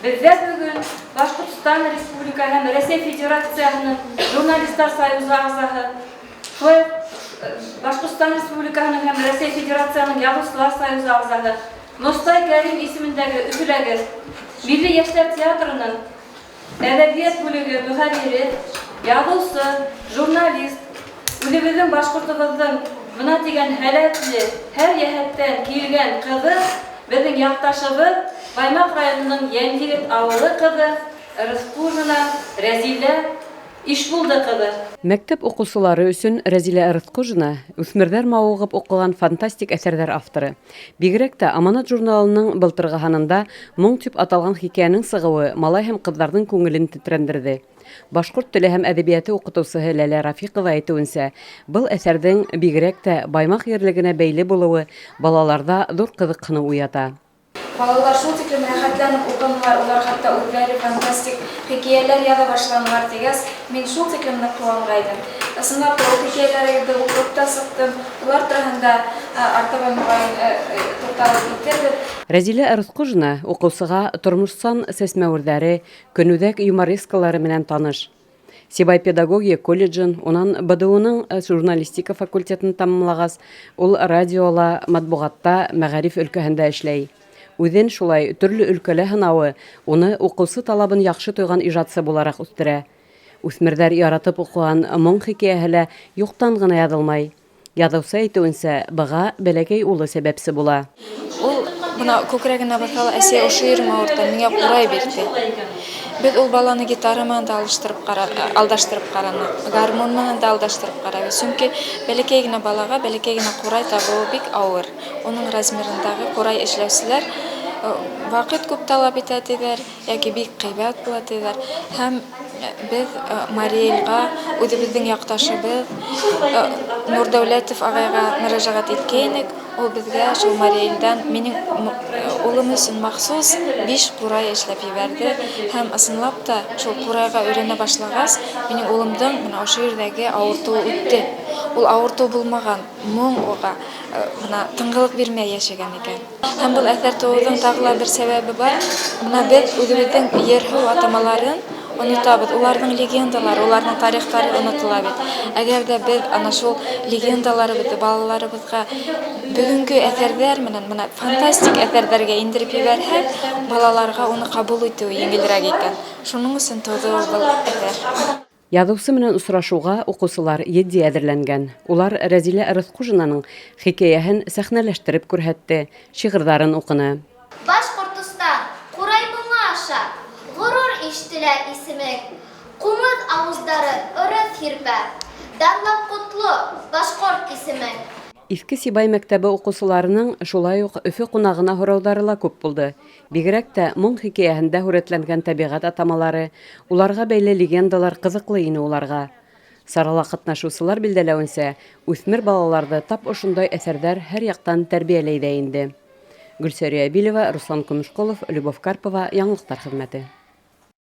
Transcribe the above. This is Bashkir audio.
Беҙҙә бөгөн Башҡортостан Республика һәм Рәсәй Федерацияһының Журналистар союзы ағзаһы, шулай уҡ Башҡортостан Республикаһының һәм Рәсәй Федерацияһының Яҙыусылар союзы ағзаһы, Мостай Кәрим исемендәге Өфөләге Милли йәштәр театрының әҙәбиәт бүлеге мөхәррире, яҙыусы, журналист, үҙебеҙҙең башҡортобоҙҙоң бына тигән һәләтле, һәр йәһәттән килгән ҡыҙы, беҙҙең яҡташыбыҙ, Баймаҡ районының Йәнйегет ауылы ҡыҙы Ырыҫҡужина Рәзилә Ишбулды ҡыҙы. Мәктәп уҡыусылары өсөн Рәзилә Ырыҫҡужина үҫмерҙәр мауығып уҡыған фантастик әҫәрҙәр авторы. Бигерәк тә Аманат журналының былтырғы һанында Моң дип аталған хикәйәнең сығыуы малай һәм ҡыҙҙарҙың күңелен тетрәндерҙе. Башҡорт теле һәм әҙәбиәте уҡытыусыһы Ләлә Рафиҡова әйтеүенсә, был әҫәрҙең бигерәк тә Баймаҡ ерлегенә бәйле булыуы балаларҙа ҙур ҡыҙыҡһыныу уята. Балалар шул тиклем рәхәтләнеп уҡынылар, улар хатта үҙҙәре фантастик хикәйәләр яҙа башланылар тигәс, мин шул тиклем ныҡ ҡыуанғайным. Ысынлап та, ул хикәйәләрегеҙҙе уҡып та сыҡтым, улар тураһында артабан мөғайын туҡталып китербеҙ. Рәзилә Ырыҫҡужина уҡыусыға тормошсан сәсмәүерҙәре, көнүҙәк юморескалары менән таныш. Сибай педагогия колледжын, унан БДУның журналистика факультетын тамамлағас, ул радиола, матбуғатта, мәғариф өлкәһендә эшләй. Үҙен шулай төрлө өлкәлә һынауы уны уҡыусы талабын яҡшы тойған ижадсы булараҡ үҫтерә. Үҫмерҙәр яратып уҡыған Моң хикәйәһе лә юҡтан ғына яҙылмай. Яҙыусы әйтеүенсә, быға бәләкәй улы сәбәпсе була. Ул бына күкрәгенә баҫа ла, әсәй, ошо ерем ауырта, миңә ҡурай бир, ти. Беҙ ул баланы гитара менән дә алыштырып ҡара, алдаштырып ҡараныҡ, гармун менән дә алдаштырып ҡарабыҙ. Сөнки бәләкәй генә балаға бәләкәй генә ҡурай табыуы бик ауыр. Уның размерындағы ҡурай эшләүселәр ваҡыт күп талап итә тиҙәр, йәки бик ҡыйбат була тиҙәр. Һәм беҙ Мариэльға үҙебеҙҙең яҡташыбыҙ Нурдәүләтов ағайға мөрәжәғәт иткәйнек. Ул беҙгә шул Мариэльдән минең улым өсөн махсус биш ҡурай эшләп ебәрҙе. Һәм ысынлап та шул ҡурайға өйрәнә башлағас, минең улымдың бына ошо ерҙәге ауыртыуы үтте. Ул ауыртыу булмаған, моң уға бына тынғылыҡ бирмәй йәшәгән икән. Һәм был әҫәр тыуыуҙың тағы ла бер сәбәбе бар. Бына беҙ үҙебеҙҙең ер-һыу атамаларын онотабыҙ. Уларҙың легендалары, уларҙың тарихтары онотола бит. Әгәр ҙә беҙ ана шул легендаларыбыҙҙы балаларыбыҙға бөгөнгө әҫәрҙәр менән, бына фантастик әҫәрҙәргә индереп ебәрһәк, балаларға уны ҡабул итеүе еңелерәк икән. Шуның өсөн тыуҙы ул был әҫәр. Яҙыусы менән осрашыуға уҡыусылар етди әҙерләнгән. Улар Рәзилә Ырыҫҡужинаның хикәйәһен сәхнәләштереп күрһәтте, шиғырҙарын уҡыны. Башҡортостан, ҡурай моңо аша, Ғорур ишетелә исемең. Ҡумыҙ ауыздары ырыҫ һирпә, Данлап ҡотло башҡорт исемең. Иҫке Сибай мәктәбе уҡыусыларының шулай уҡ Өфө ҡунағына һорауҙары ла күп булды. Бигерәк тә Моң хикәйәһендә һүрәтләнгән тәбиғәт атамалары, уларға бәйле легендалар ҡыҙыҡлы ине уларға. Сарала ҡатнашыусылар билдәләүенсә, үҫмер балаларҙы тап ошондай әҫәрҙәр һәр яҡтан тәрбиәләй ҙә инде. Гөлсәрия Әбилева, Руслан Көмөшҡолов, Любовь Карпова, Яңылыҡтар хеҙмәте.